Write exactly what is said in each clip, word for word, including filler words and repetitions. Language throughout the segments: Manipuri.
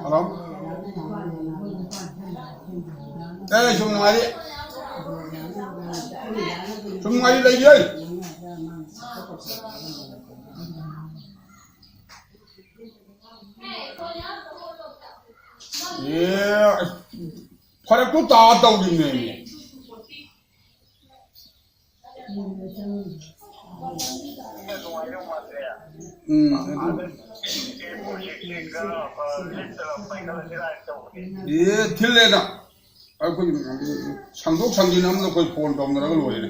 ꯍꯜꯂꯣ꯫ ꯑꯦ, ꯁꯨꯝ ꯅꯨꯡꯉꯥꯏꯔꯤ꯫ ꯁꯨꯝ ꯅꯨꯡꯉꯥꯏꯔꯤ ꯂꯩꯔꯤ꯫ ꯑꯦ, ꯐꯔꯛꯇꯨ ꯇꯥ ꯇꯧꯔꯤꯅꯦꯃꯤ꯫ ꯎꯝ, ꯑꯗꯨ꯫ ꯑꯦ, ꯊꯤꯜꯂꯦꯅ꯫ ꯑꯩꯈꯣꯏ ꯁꯪꯗꯣꯛ ꯁꯪꯖꯤꯟ ꯑꯃꯗ ꯑꯩꯈꯣꯏ ꯐꯣꯟ ꯇꯧꯅꯔꯒ ꯂꯣꯏꯔꯦ꯫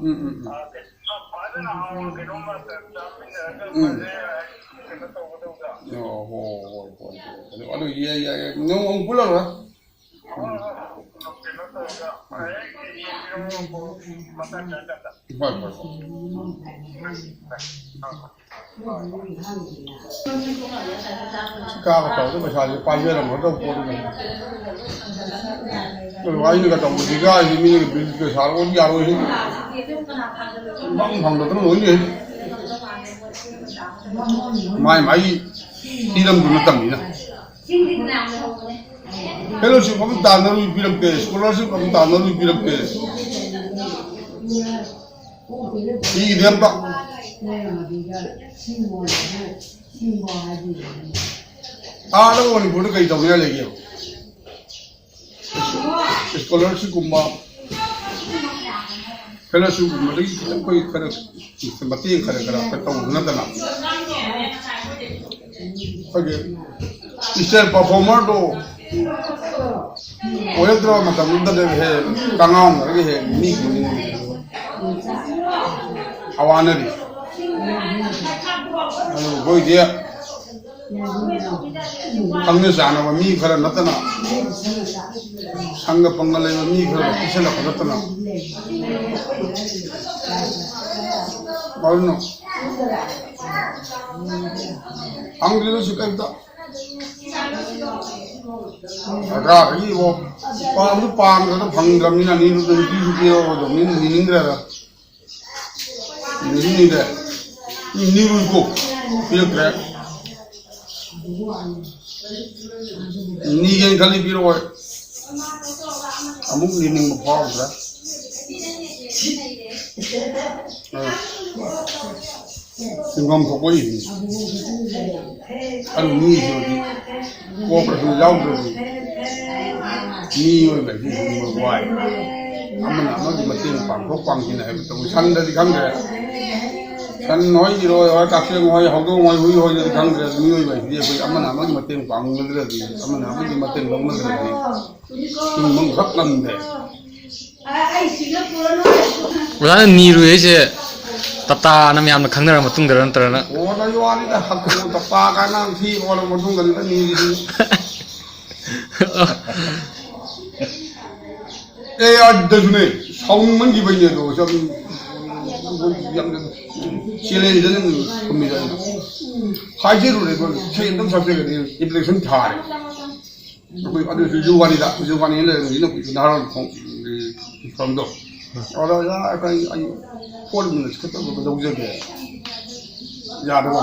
ꯎꯝ, ꯎꯝ, ꯎꯝ꯫ ꯎꯝ꯫ ꯑꯣ, ꯍꯣꯏ, ꯍꯣꯏ, ꯍꯣꯏ꯫ ꯑꯗꯨ, ꯑꯗꯨ ꯌꯥꯏ, ꯌꯥꯏ, ꯌꯥꯏ꯫ ꯅꯪ ꯑꯃꯨꯛ ꯄꯨꯜꯂꯔꯣꯏ꯫ ꯎꯝ꯫ ꯍꯣꯏ, ꯍꯣꯏ, ꯍꯣꯏ꯫ ꯀꯥꯕ ꯇꯧꯔꯒ ꯄꯩꯁꯥꯁꯦ ꯄꯥꯏꯖꯔꯝꯒꯗꯧꯕ ꯄꯣꯠꯅꯤ꯫ ꯑꯗꯨꯒ ꯑꯩꯅꯒ ꯇꯧꯕꯁꯤꯒ ꯍꯥꯏꯁꯦ ꯃꯤꯅꯒ ꯕꯤꯜꯒ ꯁꯥꯔꯛꯑꯣꯗꯤ ꯌꯥꯔꯣꯏꯍꯦ꯫ ꯐꯪ ꯐꯪꯗꯗꯅ ꯂꯣꯏꯅꯦ꯫ ꯃꯥꯏ ꯃꯥꯏ ꯍꯤꯔꯝꯗꯨ ꯅꯠꯇꯕꯅꯤꯅ꯫ ꯐꯦꯂꯣꯁꯤꯞ ꯑꯃ ꯇꯥꯟꯅꯔꯨꯏ ꯄꯤꯔꯛꯇꯦ, ꯁ꯭ꯀꯣꯂꯔꯁꯤꯞ ꯑꯃ ꯇꯥꯟꯅꯔꯨꯏ ꯄꯤꯔꯛꯇꯦ꯫ ꯄꯤꯗꯦ ꯑꯝꯇ꯫ ꯑꯥꯗ ꯃꯅꯤꯄꯨꯔꯗ ꯀꯩ ꯇꯧꯅꯤꯡꯉꯥꯏ ꯂꯩꯒꯦ? ꯁ꯭ꯀꯣꯂꯔꯁꯤꯞꯀꯨꯝꯕ, ꯐꯦꯂꯣꯁꯤꯞꯀꯨꯝꯕꯗꯒꯤ ꯈꯤꯇꯪ ꯑꯩꯈꯣꯏ ꯈꯔ ꯃꯇꯦꯡ ꯈꯔ ꯈꯔ ꯇꯧꯕ ꯅꯠꯇꯅ꯫ ꯑꯩꯈꯣꯏꯒꯤ ꯏꯁꯇꯦꯠ ꯄꯔꯐꯣꯔꯃꯔꯗꯣ ꯑꯣꯏꯔꯛꯇ꯭ꯔꯕ ꯃꯇꯝꯗꯨꯗ ꯍꯦꯛ ꯀꯉꯥꯎꯅꯔꯒ ꯍꯦꯛ ꯃꯤ ꯑꯋꯥꯅꯔꯤ꯫ ꯑꯗꯨ ꯑꯩꯈꯣꯏꯗꯤ ꯈꯪꯅ ꯆꯥꯟꯅꯕ ꯃꯤ ꯈꯔ ꯅꯠꯇꯅ, ꯁꯪꯒ ꯄꯪꯒ ꯂꯩꯕ ꯃꯤ ꯈꯔ ꯄꯤꯁꯜꯂꯛꯄ ꯅꯠꯇꯅ꯫ ꯃꯔꯨꯞꯅ ꯐꯪꯗ꯭ꯔꯤꯗꯁꯨ ꯀꯩꯝꯇ ꯁꯔꯀꯥꯔꯗꯒꯤ ꯏꯕꯣ ꯄꯥꯝꯁꯨ ꯄꯥꯝꯗꯅ ꯐꯪꯗ꯭ꯔꯕꯅꯤꯅ ꯅꯤꯔꯨꯗ ꯅꯨꯄꯤꯁꯨ ꯄꯤꯔꯛꯑꯣꯗꯕꯅꯤꯅ ꯅꯤꯅꯤꯡꯗ꯭ꯔꯦꯗ꯫ ꯅꯤꯅꯤꯡꯗ꯭ꯔꯦ꯫ ꯅꯤꯔꯨꯏꯀꯣ꯫ ꯄꯤꯔꯛꯇ꯭ꯔꯦ꯫ ꯅꯤꯒꯦꯅ ꯈꯜꯂꯤ ꯄꯤꯔꯛꯑꯣꯏ꯫ ꯑꯃꯨꯛ ꯅꯤꯅꯤꯡꯕ ꯐꯥꯎꯗ꯭ꯔꯦ꯫ ꯑꯥ꯫ ꯁꯤꯟꯐꯝ ꯊꯣꯛꯄ ꯏꯕꯅꯤ꯫ ꯑꯗꯨ ꯃꯤꯁꯤꯡꯗꯤ ꯀꯣꯄꯔꯦꯁꯟ ꯌꯥꯎꯗ꯭ꯔꯗꯤ ꯃꯤꯑꯣꯏꯕ ꯍꯥꯏꯁꯤ ꯍꯤꯡꯕ ꯋꯥꯏ꯫ ꯑꯃꯅ ꯑꯃꯒꯤ ꯃꯇꯦꯡ ꯄꯥꯡꯊꯣꯛ ꯄꯥꯡꯁꯤꯟ ꯍꯥꯏꯕ ꯇꯧꯏ꯫ ꯁꯟꯗꯗꯤ ꯈꯪꯗ꯭ꯔꯦ꯫ ꯁꯟ ꯍꯣꯏ, ꯏꯔꯣꯏ ꯍꯣꯏ, ꯀꯛꯆꯦꯡ ꯍꯣꯏ, ꯍꯧꯗꯣꯡ ꯍꯣꯏ, ꯍꯨꯏ ꯍꯣꯏꯗꯗꯤ ꯈꯪꯗ꯭ꯔꯦ꯫ ꯑꯗꯨ ꯃꯤꯑꯣꯏꯕ ꯍꯥꯏꯁꯤꯗꯤ ꯑꯩꯈꯣꯏ ꯑꯃꯅ ꯑꯃꯒꯤ ꯃꯇꯦꯡ ꯄꯥꯡꯅꯗ꯭ꯔꯗꯤ, ꯑꯃꯅ ꯑꯃꯒꯤ ꯃꯇꯦꯡ ꯂꯧꯅꯗ꯭ꯔꯗꯤ ꯍꯤꯡꯕ ꯑꯃꯈꯛ ꯉꯝꯗꯦ꯫ ꯑꯣꯖꯥꯅ ꯅꯤꯔꯨꯏ ꯍꯥꯏꯁꯦ ꯇꯇꯥꯅ ꯃꯌꯥꯝꯅ ꯈꯪꯅꯔ ꯃꯇꯨꯡꯗꯔ ꯅꯠꯇ꯭ꯔꯒꯅ? ꯑꯣ, ꯅꯪ ꯋꯥꯅꯤꯗ, ꯍꯛ-, ꯇꯇꯥ ꯀꯥꯏꯅ ꯊꯤ ꯑꯣꯜꯂ ꯃꯇꯨꯡꯗꯅꯤꯗ ꯅꯤꯔꯤꯁꯤ꯫ ꯑꯦ ꯑꯥꯔꯗꯁꯨꯅꯦ, ꯁꯥꯎꯅꯤꯡꯃꯟꯈꯤꯕꯩꯅꯦ ꯑꯗꯣ, ꯌꯥꯝ, ꯌꯥꯝꯅ ꯆꯦꯂꯦꯟꯖꯗ ꯑꯗꯨꯝ ꯊꯝꯃꯤꯗ ꯑꯩꯅ꯫ ꯍꯥꯏꯖꯔꯨꯔꯦ ꯑꯩꯈꯣꯏ, ꯏꯁꯩ ꯑꯝꯇꯪ ꯁꯛꯆꯒꯗꯤ ꯏꯟꯇꯔꯦꯛꯁꯟ ꯊꯥꯔꯦ꯫ ꯑꯩꯈꯣꯏ ꯑꯗꯨꯁꯨ ꯖꯨꯋꯥꯅꯤꯗ, ꯖꯨꯋꯥꯅꯤ ꯂꯩꯔꯝꯃꯤꯁꯤꯅ ꯅꯍꯥꯔꯣꯜ ꯈꯣꯡ-, ꯈꯣꯡꯗꯣ꯫ ꯑꯗ ꯑꯣꯖꯥ ꯑꯩꯈꯣꯏ ꯑꯩ ꯐꯣꯔ ꯃꯤꯅꯠꯁ ꯈꯛꯇꯪ ꯂꯧꯖꯒꯦ꯫ ꯌꯥꯗꯕ?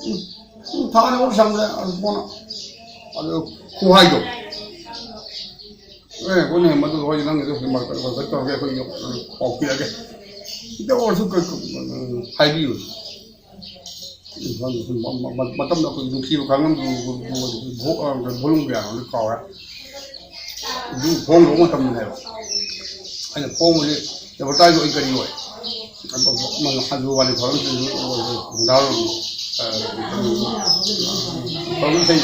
ꯎꯝ, ꯎꯝ, ꯊꯥꯅ ꯑꯃꯨꯛ ꯁꯪꯗ꯭ꯔꯦ, ꯑꯗꯨ ꯀꯣꯟꯅ꯫ ꯑꯗꯨ ꯈꯨꯍꯥꯏꯗꯣ꯫ ꯑꯦ, ꯍꯣꯏꯅꯦ, ꯃꯗꯨ ꯍꯣꯏ, ꯅꯪꯒꯤꯗꯨ ꯍꯣꯏ, ꯃꯔꯛ ꯃꯔꯛ ꯇꯧꯔꯒꯦ, ꯑꯩꯈꯣꯏ ꯄꯥꯎ ꯄꯤꯔꯛꯑꯒꯦ꯫ ꯁꯤꯗ ꯑꯣꯏꯔꯁꯨ ꯀ-, ꯀ-, ꯍꯥꯏꯕꯤꯌꯨ꯫ ꯃ-, ꯃ-, ꯃꯇꯝꯗ ꯑꯩꯈꯣꯏ ꯅꯨꯡꯁꯤꯕ ꯈꯪꯉꯝꯗꯨ-, ꯚꯣ-, ꯑ, volume ꯀꯌꯥꯅꯣ ꯀꯥꯎꯔꯦ꯫ ꯑꯗꯨ ꯐꯣꯡꯗꯧꯕ ꯃꯇꯝꯗꯅꯦꯕ꯫ ꯑꯩꯅ ꯐꯣꯡꯕꯁꯦ advertise ꯑꯣꯏ ꯀꯔꯤ ꯑꯣꯏ꯫ ꯑꯗꯨ ꯋꯥꯅꯤ ꯊꯧꯔꯝꯁꯤꯡꯗꯨ ꯑꯣꯏ, ꯑ, ꯊꯧꯔꯝ ꯏꯁꯩ,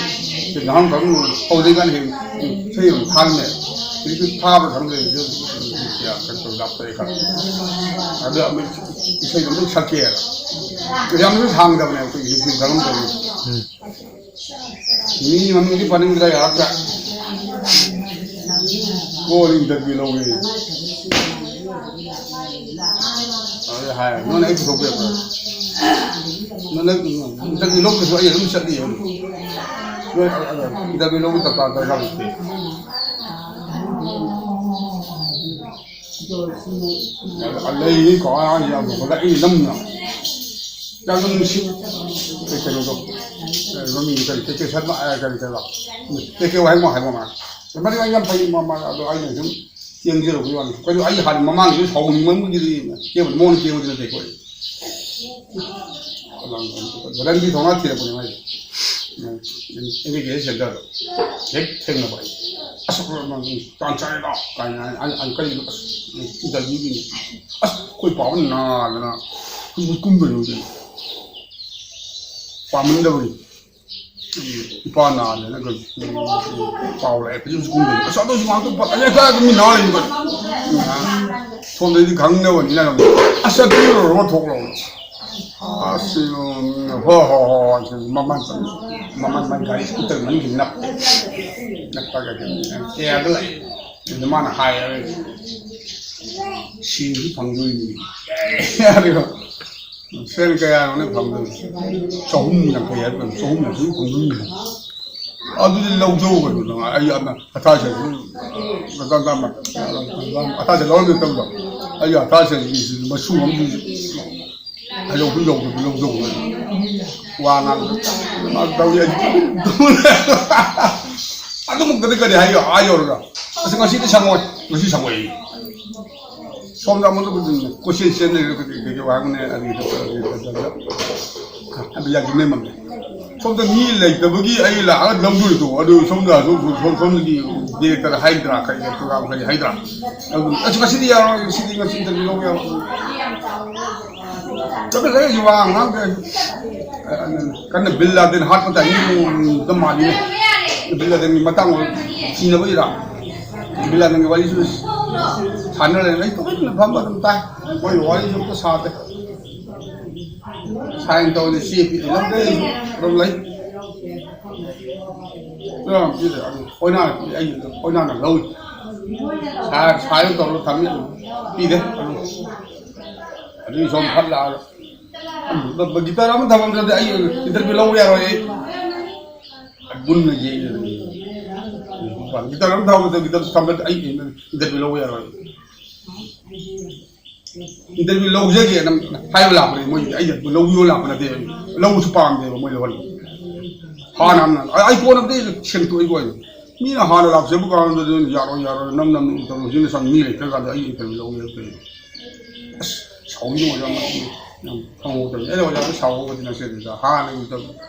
ꯅꯍꯥꯟ ꯊꯧꯔꯝ ꯍꯧꯗ꯭ꯔꯤ ꯀꯥꯟꯗ ꯍꯦꯛ ꯏꯁꯩ ꯑꯃ ꯊꯥꯔꯝꯃꯦ꯫ ꯍꯧꯖꯤꯛꯇꯤ ꯊꯥꯕ ꯈꯪꯗ꯭ꯔꯦ꯫ ꯀꯌꯥ ꯀꯩꯅꯣ ꯇꯧ ꯂꯥꯞꯊꯣꯛꯑꯦ ꯈꯔ꯫ ꯑꯗ ꯑꯃꯨꯛ ꯏꯁꯩꯗꯣ ꯑꯃꯨꯛ ꯁꯛꯀꯦꯅ꯫ ꯌꯥꯝꯅꯁꯨ ꯁꯥꯡꯗꯕꯅꯦ ꯑꯩꯈꯣꯏꯒꯤ ꯅꯨꯡꯁꯤ ꯈꯪꯉꯝꯗꯕꯅꯤ꯫ ꯎꯝ꯫ ꯃꯤ ꯃꯃꯤꯡꯗꯤ ꯄꯟꯅꯤꯡꯗ꯭ꯔꯦ ꯉꯥꯏꯍꯥꯛꯇ꯫ ꯀꯣꯜ ꯏꯟꯇꯔꯚꯤꯌꯨ ꯂꯧꯒꯦ꯫ ꯑꯗꯨ ꯍꯥꯏ, ꯅꯣꯏꯅ ꯑꯩ ꯄꯨꯊꯣꯛꯄꯤꯔꯛꯄ꯫ ꯅꯣꯏꯅ ꯏꯟꯇꯔꯚ꯭ꯌꯨ ꯂꯧꯕꯁꯨ ꯑꯩ ꯑꯗꯨꯝ ꯆꯠꯂꯤ꯫ ꯅꯣꯏ ꯏꯟꯇꯔꯚ꯭ꯌꯨ ꯂꯧꯕ ꯗꯔꯀꯥꯔ ꯗꯔꯀꯥꯔ ꯂꯩꯇꯦ꯫ ꯂꯩꯔꯤ ꯀꯣ ꯑꯉꯥꯡꯁꯤ ꯌꯥꯝ ꯐꯕꯗ ꯑꯩ ꯅꯝꯅ ꯌꯥꯝ ꯅꯨꯡꯁꯤ꯫ ꯀꯩ ꯀꯩꯅꯣꯗꯣ, ꯃꯃꯤꯡꯗꯣ ꯀꯔꯤ, ꯀꯩ ꯀꯩ ꯁꯔꯃ, ꯀꯔꯤ ꯀꯩ ꯀꯩ ꯀꯩ ꯋꯥꯍꯩ ꯋꯥꯍꯩ ꯃꯥ ꯃꯥ ꯑꯗꯣ ꯑꯩꯅ ꯁꯨꯝ ꯆꯦꯟꯖꯔꯨꯕꯒꯤ ꯋꯥꯅꯤ꯫ ꯀꯩꯅꯣ, ꯑꯩ ꯍꯥꯟꯅ ꯃꯃꯥꯡꯒꯤꯗꯤ ꯁꯥꯎꯅꯤꯡꯃꯟꯕꯒꯤꯗꯤ ꯀꯦꯕꯗ ꯃꯉꯣꯟꯗ ꯀꯦꯕꯗꯤ ꯅꯠꯇꯦꯀꯣ ꯑꯩ꯫ ꯔꯟꯕꯤ ꯊꯣꯡꯅ ꯊꯤꯔꯛꯄꯅꯦ ꯃꯥꯏꯁꯦ꯫ ꯑꯦꯝ ꯕꯤ ꯀꯦ ꯁꯦꯟꯇꯔꯗꯣ꯫ ꯍꯦꯛ ꯊꯦꯡꯅꯕ ꯑꯩ꯫ "ꯑꯁ, ꯅꯪ ꯇꯥꯟ ꯆꯥꯔꯦꯗ" ꯀꯥꯏꯅ ꯑꯩ, ꯑꯩ, ꯑꯩ ꯀꯔꯤꯅꯣ, ꯑꯁ, ꯏꯟꯇꯔꯚ꯭ꯌꯨꯒꯤꯅꯤ꯫ "ꯑꯁ, ꯑꯩꯈꯣꯏ ꯄꯥꯕ ꯅꯥꯗꯅ ꯀꯨꯝꯗꯣꯏꯅꯤ ꯀꯩꯅꯣ꯫ ꯄꯥꯃꯟꯗꯕꯒꯤ꯫ ꯏꯄꯥ ꯅꯥꯗꯅ ꯀꯩꯅꯣ, ꯄꯥꯎ ꯂꯥꯛꯑꯦ, ꯐꯤꯖꯤꯛꯁ ꯀꯨꯝꯗꯣꯏꯅꯤ꯫ ꯑꯁ, ꯑꯗꯨꯁꯨ ꯉꯥꯛꯇ ꯄꯠ-, ꯑꯩ ꯀꯥꯏ ꯑꯗꯨꯝ ꯃꯤ ꯅꯥꯔꯤꯅꯤ ꯀꯩꯅꯣ?" ꯁꯣꯝꯗꯗꯤ ꯈꯪꯗꯕꯅꯤꯅ ꯑꯗꯨꯝ, "ꯑꯁ, ꯆꯠꯄꯤꯔꯨꯔꯣ, ꯊꯣꯛꯂꯛꯑꯣ"꯫ ꯑꯁ, ꯍꯣ, ꯍꯣ, ꯍꯣ, ꯍꯣ, ꯃꯃꯟ, ꯃꯃꯟ, ꯃꯃꯟ ꯒꯥꯔꯤ ꯁ꯭ꯀꯨꯇꯔ ꯃꯅꯨꯡꯒꯤ ꯅꯞꯄꯦ꯫ ꯅꯞꯄꯒ ꯀꯩꯅꯣ, ꯆꯦꯌꯔꯗ ꯂꯥꯛꯑꯦ꯫ ꯑꯗꯨ ꯃꯥꯅ ꯍꯥꯏꯌꯦ, "ꯁꯤꯁꯨ ꯐꯪꯗꯣꯏꯅꯤ"꯫ ꯑꯗꯨꯒ ꯁꯦꯟ ꯀꯌꯥꯅꯣꯅꯦ ꯐꯪꯗꯣꯏꯁꯦ? ꯆꯍꯨꯝ ꯌꯥꯡꯈꯩ ꯍꯥꯏꯕ ꯀꯩꯅꯣ, ꯆꯍꯨꯝ ꯌꯥꯡꯈꯩ ꯐꯪꯗꯣꯏꯅꯤ꯫ ꯑꯗꯨꯗꯤ ꯂꯧꯖꯧ ꯀꯩꯅꯣ, ꯅꯪ ꯑꯩ ꯑꯃ ꯑꯊꯥꯁꯦ ꯑꯊꯥꯁꯦ ꯂꯧꯔꯝꯃꯦ ꯇꯧꯗꯣ꯫ ꯑꯩ ꯑꯊꯥꯁꯦ ꯃꯆꯨ ꯑꯃꯗꯤ ꯍꯩꯗꯧ ꯍꯨꯏꯗꯧꯗꯕꯤ ꯂꯧꯖꯧ ꯀꯩꯅꯣ꯫ ꯋꯥ ꯉꯥꯡꯕ ꯃꯥ ꯇꯧꯔꯤ ꯑꯩ ꯑꯗꯨꯃꯛꯇꯗꯤ ꯀꯔꯤ ꯍꯥꯏꯌꯣ? ꯑꯥ ꯌꯧꯔꯒ, "ꯑꯁ, ꯉꯁꯤꯗꯤ ꯁꯪꯉꯣꯏ, ꯉꯁꯤ ꯁꯪꯉꯣꯏ"꯫ ꯁꯣꯝꯗ ꯑꯃꯨꯛ ꯀꯣꯏꯆꯦꯟ ꯆꯦꯟ ꯂꯩꯔꯒ ꯀꯩ ꯀꯩ ꯀꯩ ꯋꯥ ꯉꯥꯡꯅꯩ ꯑꯗꯨꯒꯤꯗꯣ ꯍꯥꯏꯕ ꯌꯥꯗꯦ ꯅꯦꯝꯃꯝꯃꯦ꯫ ꯁꯣꯝꯗ ꯃꯤ ꯂꯩꯇꯕꯒꯤ ꯑꯩ ꯂꯥꯛꯑꯒ ꯂꯧꯗꯣꯏꯗꯣ, ꯑꯗꯨ ꯁꯣꯝꯗ ꯁꯣꯝ-, ꯁꯣꯝ-, ꯁꯣꯝꯗꯒꯤ ꯗꯤꯔꯦꯛꯇꯔ ꯍꯥꯏꯗ꯭ꯔꯥ, ꯀꯔꯤ ꯄ꯭ꯔꯣꯒ꯭ꯔꯥꯝ ꯀꯔꯤ ꯍꯥꯏꯗ꯭ꯔꯥ, ꯑꯗꯨ, "ꯑꯁ, ꯉꯁꯤꯗꯤ ꯌꯥꯔꯣꯏ, ꯉꯁꯤꯗꯤ, ꯉꯁꯤ ꯏꯟꯇꯔꯚ꯭ꯌꯨ ꯂꯧꯕ ꯌꯥꯔꯣꯏ"꯫ ꯆꯠꯂ ꯂꯩ, ꯋꯥ ꯉꯥꯡꯗꯦ꯫ ꯀꯟꯅ ꯕꯤꯟ ꯂꯥꯗꯦꯟ ꯍꯥꯠꯄ ꯇꯥꯏꯃꯤꯡꯗ ꯃꯥꯜꯂꯤꯅꯦ꯫ ꯕꯤꯟ ꯂꯥꯗꯦꯟꯒꯤ ꯃꯇꯥꯡ ꯑꯣꯏ ꯊꯤꯅꯕꯒꯤꯔꯥ? ꯕꯤꯟ ꯂꯥꯗꯦꯟꯒꯤ ꯋꯥꯔꯤꯁꯨ ꯁꯥꯟꯅꯔꯦ꯫ ꯑꯩ ꯇꯨꯃꯤꯟꯅ ꯐꯝꯕ ꯑꯗꯨꯝ ꯇꯥꯏ꯫ ꯃꯣꯏ ꯋꯥꯔꯤꯁꯨ ꯑꯝꯇ ꯁꯥꯗꯦ꯫ ꯁꯥꯏꯟ ꯇꯧꯔꯗꯤ ꯆꯦ ꯄꯤꯔꯝꯗꯦ꯫ ꯑꯗꯨꯝ ꯂꯩ꯫ ꯑꯗꯨꯝ ꯄꯤꯔꯦ꯫ ꯑꯗꯨ ꯑꯣꯏꯅꯥꯅ ꯄꯤꯔꯦ꯫ ꯑꯩ ꯑꯣꯏꯅꯥꯅ ꯂꯧꯏ꯫ ꯁꯥ ꯁꯥꯏꯅ ꯇꯧꯔꯒ ꯊꯝꯃꯤ꯫ ꯄꯤꯗꯦ꯫ ꯑꯗꯨꯒꯤ ꯁꯣꯝ ꯐꯠ ꯂꯥꯛꯑꯒ ꯒꯤꯇꯔ ꯑꯃ ꯊꯝꯃꯝꯗ꯭ꯔꯗꯤ ꯑꯩ ꯏꯟꯇꯔꯚꯤꯌꯨ ꯂꯧꯕ ꯌꯥꯔꯣꯏ꯫ ꯑꯩ ꯃꯨꯟꯅ ꯌꯦꯡꯉꯦ꯫ ꯒꯤꯇꯔ ꯑꯃ ꯊꯝꯃꯝꯗ꯭ꯔꯗꯤ, ꯒꯤꯇꯔ ꯊꯝꯃꯗꯤ ꯑꯩ ꯏꯟꯇꯔꯚꯤꯌꯨ ꯂꯧꯕ ꯌꯥꯔꯣꯏ꯫ ꯏꯟꯇꯔꯚꯤꯌꯨ ꯂꯧꯖꯒꯦꯅ ꯍꯥꯏꯕ ꯂꯥꯛꯄꯅꯦ ꯃꯣꯏꯒꯤꯗꯤ꯫ ꯑꯩ ꯂꯧꯕꯤꯌꯣ ꯂꯥꯛꯄ ꯅꯠꯇꯦꯕ꯫ ꯂꯧꯕꯁꯨ ꯄꯥꯝꯗꯦꯕ ꯃꯣꯏ ꯂꯧꯍꯟꯕ꯫ ꯍꯥꯟꯅ ꯑꯃꯅ ꯑꯩ ꯀꯣꯟꯅꯕꯨꯗꯤ ꯁꯦꯡꯇꯣꯛꯏꯀꯣ ꯑꯩꯅ꯫ ꯃꯤꯅ ꯍꯥꯟꯅ ꯂꯥꯛꯆꯕ ꯀꯥꯟꯗꯗꯤ ꯌꯥꯔꯣꯏ, ꯌꯥꯔꯣꯏ, ꯅꯝ ꯅꯝ ꯇꯧꯔꯣ꯫ ꯍꯧꯖꯤꯛꯅ ꯁꯨꯝ ꯃꯤ ꯂꯩꯇ꯭ꯔꯀꯥꯟꯗ ꯑꯩ ꯏꯟꯇꯔꯚꯤꯌꯨ ꯂꯧꯒꯦ ꯇꯧꯔꯤꯅꯦ꯫ ꯑꯁ, ꯁꯥꯎꯅꯤꯡꯕ ꯑꯣꯖꯥ ꯃꯌꯥꯝ ꯌꯥꯝ ꯈꯪꯍꯧꯗꯕꯅꯤ꯫ ꯑꯩꯅ ꯑꯣꯖꯥꯗ ꯁꯥꯎꯍꯧꯕꯗꯤ ꯅꯠꯆꯗꯦꯗ, ꯍꯥꯟꯅꯒꯤ ꯃꯇꯝ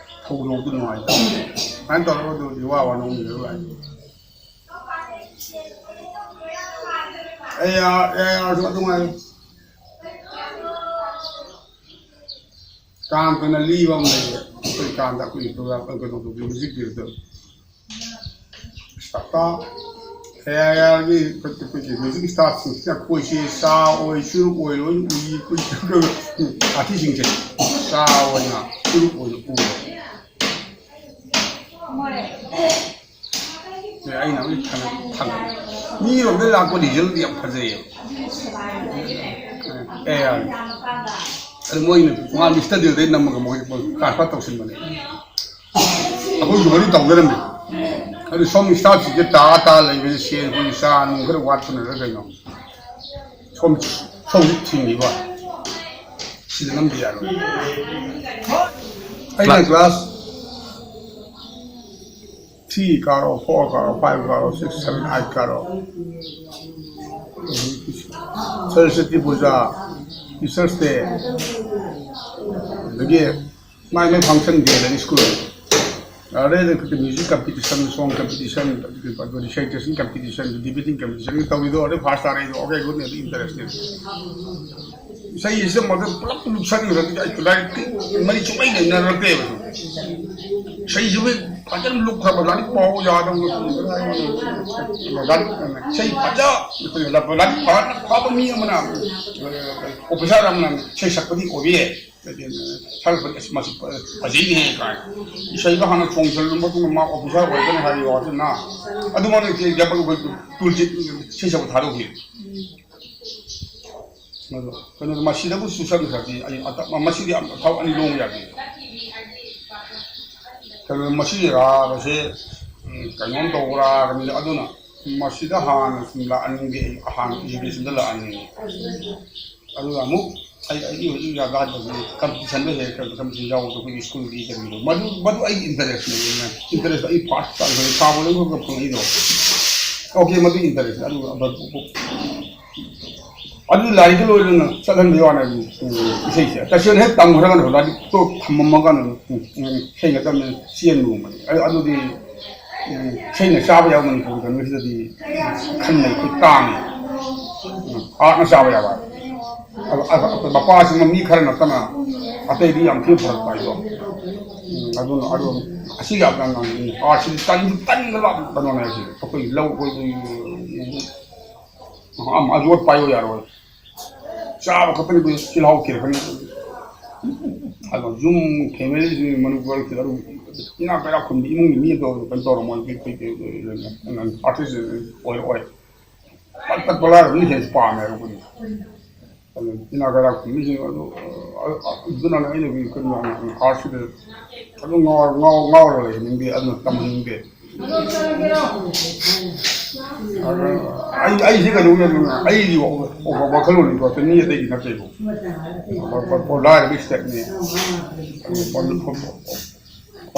ꯊꯧꯗꯣꯛꯇꯨ ꯅꯨꯡꯉꯥꯏꯇꯕ꯫ ꯁꯨꯃꯥꯏꯅ ꯇꯧꯔꯒ ꯑꯗꯨꯗꯤ ꯋꯥ ꯋꯥ ꯅꯣꯛꯅꯤꯡꯉꯦ ꯚꯥꯏ꯫ ꯑꯦ ꯑꯥꯔ, ꯑꯦ ꯑꯥꯔꯁꯨ ꯑꯗꯨꯝ ꯍꯥꯏ꯫ ꯀꯥꯡ ꯀꯅ ꯂꯤꯕ ꯑꯃ ꯂꯩꯌꯦ꯫ ꯑꯩꯈꯣꯏ ꯀꯥꯡꯗ ꯑꯩꯈꯣꯏꯒꯤ ꯄ꯭ꯔꯣꯒ꯭ꯔꯥꯝ ꯀꯩꯅꯣ ꯇꯧꯕꯤ ꯍꯧꯖꯤꯛꯀꯤ ꯇꯥꯇꯥ ꯑꯦ ꯑꯥꯏ ꯑꯥꯔꯒꯤ ꯑꯩꯈꯣꯏꯒꯤ ꯃ꯭ꯌꯨꯖꯤꯛ ꯁ꯭ꯇꯥꯐꯁꯤꯡꯁꯤꯅ ꯑꯩꯈꯣꯏꯁꯤ ꯆꯥ ꯑꯣꯏ ꯆꯨꯔꯨꯞ ꯑꯣꯏ ꯂꯣꯏꯅ ꯎꯏ꯫ ꯑꯩꯈꯣꯏ ꯑꯥꯔꯇꯤꯁꯁꯤꯡꯁꯦ ꯆꯥ ꯑꯣꯏꯅ ꯆꯨꯔꯨꯞ ꯑꯣꯏꯅ ꯎꯕ꯫ ꯑꯦ, ꯑꯩꯅ ꯍꯧꯖꯤꯛ ꯊꯥꯡꯒꯠ-, ꯊꯥꯡꯒꯠ-, ꯃꯤꯔꯣꯝꯗ ꯂꯥꯛꯄ ꯔꯤꯖꯜꯗꯤ ꯌꯥꯝ ꯐꯖꯩꯌꯦꯕ꯫ ꯑꯦ, ꯌꯥꯔꯦ꯫ ꯑꯗꯨ ꯃꯣꯏꯅ ꯇꯣꯉꯥꯟꯕ ꯁ꯭ꯇꯗꯤꯑꯣꯗꯩ ꯅꯝꯃꯒ ꯃꯣꯏ ꯇ꯭ꯔꯥꯟꯁꯐꯔ ꯇꯧꯁꯤꯟꯕꯅꯦ꯫ ꯑꯩꯈꯣꯏꯁꯨ ꯃꯔꯤ ꯇꯧꯖꯔꯝꯃꯦ꯫ ꯑꯗꯨ ꯁꯣꯝꯒꯤ ꯁ꯭ꯇꯥꯐꯁꯤꯡꯁꯦ ꯇꯥ ꯇꯥ ꯂꯩꯕꯁꯦ ꯁꯦꯟ ꯑꯩꯈꯣꯏꯒꯤ ꯆꯥ ꯅꯨꯡ ꯈꯔ ꯋꯥꯠꯄꯅꯔ ꯀꯩꯅꯣ꯫ ꯁꯣꯝ, ꯁꯣꯝꯁꯤ ꯊꯤꯡꯉꯤꯕ꯫ ꯁꯤꯗ ꯅꯝꯗ ꯌꯥꯔꯣꯏ꯫ ꯑꯩꯅ ꯀ꯭ꯂꯥꯁ three ꯀꯥꯔꯣ, four ꯀꯥꯔꯣ, five ꯀꯥꯔꯣ, six, seven, eight ꯀꯥꯔꯣ, ꯁꯔꯁ꯭ꯋꯇꯤ ꯄꯨꯖꯥ, ꯇꯤꯆꯔꯁ ꯗꯦ, ꯑꯗꯒꯤ ꯃꯥꯏ ꯃꯥꯏ ꯐꯪꯁꯟ ꯗꯦꯗꯅꯤ ꯁ꯭ꯀꯨꯜ꯫ ꯑꯗꯩꯗ music competition, song competition, recitation competition, debating competition ꯇꯧꯔꯤꯗꯣ ꯑꯗꯩ ꯐꯥꯔꯁ ꯇꯥꯔꯛꯏꯗꯣ꯫ Okay, good ꯅꯦ, ꯑꯗꯨ ꯏꯟꯇꯔꯦꯁꯅꯦ꯫ ꯏꯁꯩꯁꯤꯗ ꯃꯗꯨ ꯄꯨꯂꯞ ꯂꯨꯞꯁꯟꯈ꯭ꯔꯗꯤ ꯑꯩ ꯂꯥꯏꯔꯤꯛꯇꯤ ꯃꯔꯤ ꯁꯨꯡꯂꯩ ꯂꯩꯅꯔꯛꯇꯦꯕ꯫ ꯏꯁꯩꯁꯤꯕꯨ ꯐꯖꯅ ꯂꯨꯞꯈ꯭ꯔꯕ, ꯂꯥꯏꯔꯤꯛ ꯄꯥꯎ ꯌꯥꯗꯕ, ꯂꯥꯏꯔꯤꯛ, ꯏꯁꯩ ꯐꯖ, ꯑꯩꯈꯣꯏꯅ ꯂꯥꯏꯔꯤꯛ ꯐꯖꯅ ꯐꯕ ꯃꯤ ꯑꯃꯅ, ꯑꯣꯐꯤꯁꯥꯔ ꯑꯃꯅ ꯏꯁꯩ ꯁꯛꯄꯗꯤ ꯑꯣꯏꯕ ꯌꯥꯏ꯫ ꯁꯥꯔꯛꯄꯗꯤ ꯑꯁ ꯃꯁꯤ ꯐꯖꯩꯅꯦ ꯀꯥꯏꯅ꯫ ꯏꯁꯩꯗꯣ ꯍꯥꯟꯅ ꯆꯣꯡꯁꯤꯜꯂꯕ ꯃꯇꯨꯡꯗ ꯃꯥ ꯑꯣꯐꯤꯁꯥꯔ ꯑꯣꯏꯔꯒꯅꯤ ꯍꯥꯏꯕꯒꯤ ꯋꯥꯁꯨ ꯅ ꯑꯗꯨꯃꯛꯅ ꯏꯆꯦ ꯑꯦꯛꯖꯥꯝꯄꯜ ꯑꯩꯈꯣꯏ ꯇꯨꯜꯁꯤ ꯏꯁꯩ ꯁꯛꯄ ꯊꯥꯗꯣꯛꯈꯤ꯫ ꯑꯗꯣ ꯀꯩꯅꯣꯗ ꯃꯁꯤꯗꯕꯨ ꯆꯨꯁꯟꯈ꯭ꯔꯗꯤ ꯑꯩ ꯑꯇ-, ꯃꯁꯤꯗꯤ ꯌꯥꯝ ꯊꯕꯛ ꯑꯅꯤ ꯂꯣꯡꯕ ꯌꯥꯗꯦ꯫ ꯀꯩꯅꯣ ꯃꯁꯤꯒꯤ ꯔꯥꯒꯁꯦ, ꯎꯝ, ꯀꯩꯅꯣꯝ ꯇꯧꯕ꯭ꯔꯥ ꯀꯩꯅꯣ, ꯑꯗꯨꯅ ꯃꯁꯤꯗ ꯍꯥꯟꯅ ꯁꯨꯝ ꯂꯥꯛꯍꯟꯅꯤꯡꯗꯦ, ꯑꯩ ꯑꯍꯥꯟꯕ ꯏꯖꯨꯀꯦꯁꯟꯗ ꯂꯥꯛꯍꯟꯅꯤꯡꯉꯤ꯫ ꯑꯗꯨꯒ ꯑꯃꯨꯛ ꯑꯩ, ꯑꯩꯒꯤ ꯍꯧꯖꯤꯛ ꯌꯥꯒꯥ ꯇꯧꯕꯒꯤ ꯀꯝꯄꯤꯇꯤꯁꯟꯗ ꯍꯦꯛ ꯀꯝꯄꯤꯇꯤꯁꯟ ꯌꯥꯎꯕꯗꯣ ꯑꯩꯈꯣꯏꯒꯤ ꯁ꯭ꯀꯨꯜꯒꯤ ꯀꯩꯅꯣꯗꯣ, ꯃꯗꯨ, ꯃꯗꯨ ꯑꯩꯒꯤ ꯏꯟꯇꯔꯦꯁꯅꯦ꯫ ꯏꯟꯇꯔꯦꯁ ꯑꯩ ꯐꯥꯔꯁ ꯇꯥꯏꯝ ꯁꯥꯕ ꯂꯣꯏꯕꯒ ꯐꯪꯉꯛꯏꯗꯣ꯫ ꯑꯣꯀꯦ, ꯃꯗꯨ ꯏꯟꯇꯔꯦꯁ꯫ ꯑꯗꯨꯒ ꯑꯗꯨ ꯂꯥꯏꯔꯤꯛꯀ ꯂꯣꯏꯅꯅ ꯆꯠꯍꯟꯕꯒꯤ ꯋꯥꯅꯦ꯫ ꯎꯝ, ꯏꯁꯩꯁꯦ ꯇꯁꯦꯡꯅ ꯍꯦꯛ ꯇꯝꯈ꯭ꯔꯒꯅ ꯂꯥꯏꯔꯤꯛꯇꯣ ꯊꯝꯃꯝꯃꯒꯅ, ꯎꯝ, ꯎꯝ, ꯏꯁꯩ ꯅꯠꯇꯕꯅꯤꯅ ꯆꯦꯟꯕꯒꯨꯝꯕꯅꯤ꯫ ꯑ-, ꯑꯗꯨꯗꯤ, ꯎꯝ, ꯏꯁꯩꯅ ꯆꯥꯕ ꯌꯥꯕ ꯃꯅꯤꯄꯨꯔꯒꯤ ꯀꯩꯅꯣꯁꯤꯗꯗꯤ ꯈꯟꯕ ꯑꯩꯈꯣꯏ ꯇꯥꯡꯉꯤ꯫ ꯎꯝ, ꯑꯥꯔꯠꯅ ꯆꯥꯕ ꯌꯥꯕ꯫ ꯑ-, ꯑ-, ꯑ-, ꯃꯄꯥꯁꯤꯡꯅ ꯃꯤ ꯈꯔ ꯅꯠꯇꯅ ꯑꯇꯩꯗꯤ ꯌꯥꯝ ꯊꯤꯅ ꯐꯔꯛ ꯇꯥꯏꯗꯣ꯫ ꯎꯝ, ꯑꯗꯨꯅ, ꯑꯗꯨ ꯑꯁꯤꯒꯤ ꯌꯥꯝ ꯌꯥꯝ ꯉꯥꯡꯅꯤꯡꯉꯤ꯫ ꯑꯥꯔꯠꯁꯤꯗꯤ ꯇꯟꯁꯨ ꯇꯟꯈ꯭ꯔꯕ ꯀꯩꯅꯣꯅꯦ ꯍꯥꯏꯁꯦ꯫ ꯑꯩꯈꯣꯏ ꯂꯧ ꯑꯩꯈꯣꯏ ꯑꯃ ꯑꯃ ꯌꯣꯠ ꯄꯥꯏꯌꯣ ꯌꯥꯔꯣꯏ꯫ ꯆꯥꯕ ꯈꯛꯇꯅꯤ ꯑꯩꯈꯣꯏ ꯆꯤꯜꯍꯥꯎ ꯊꯤꯔꯛꯀꯅꯤ꯫ ꯑꯗꯣ ꯌꯨꯝ ꯐꯦꯃꯤꯂꯤꯁꯤ ꯃꯅꯤꯄꯨꯔꯒꯤ ꯑꯗꯨꯝ ꯏꯅꯥꯛ ꯀꯩꯔꯥꯛ ꯈꯨꯟꯕ ꯏꯃꯨꯡꯒꯤ ꯃꯤ ꯑꯗꯣ ꯀꯩꯅꯣ ꯇꯧꯔꯝꯃꯣꯏ, ꯑꯥꯔꯇꯤꯁ ꯑꯣꯏ ꯑꯣꯏ꯫ ꯄꯠ ꯇꯠꯄ ꯂꯥꯏꯔꯕꯅ ꯍꯦꯟꯅ ꯄꯥꯝꯃꯦ ꯑꯩꯈꯣꯏꯗꯤ꯫ ꯑꯗꯨ ꯏꯅꯥꯛ ꯀꯩꯔꯥꯛ ꯈꯨꯟꯕꯁꯤꯡ ꯑꯗꯨ, ꯑ, ꯑ, ꯑꯗꯨꯅꯅꯦ ꯑꯩꯅ ꯀꯩꯅꯣ ꯑꯥꯔꯠꯁꯤꯗ ꯑꯗꯨꯝ ꯉꯥꯎ-, ꯉꯥꯎ-, ꯉꯥꯎꯔꯒ ꯂꯩꯍꯟꯅꯤꯡꯗꯦ, ꯑꯗꯨꯅ ꯇꯝꯍꯟꯅꯤꯡꯗꯦ꯫ ꯑꯗ ꯑꯩ, ꯑꯩꯁꯤ ꯀꯩꯅꯣꯒꯤ ꯑꯗꯨꯝ ꯑꯩꯒꯤ ꯋꯥ-, ꯋꯥ-, ꯋꯥꯈꯜꯂꯣꯟꯅꯤꯀꯣ, ꯃꯤ ꯑꯇꯩꯒꯤ ꯅꯠꯇꯦꯀꯣ꯫ ꯂꯥꯏꯔꯕ ꯏꯁꯇꯦꯠꯅꯤ꯫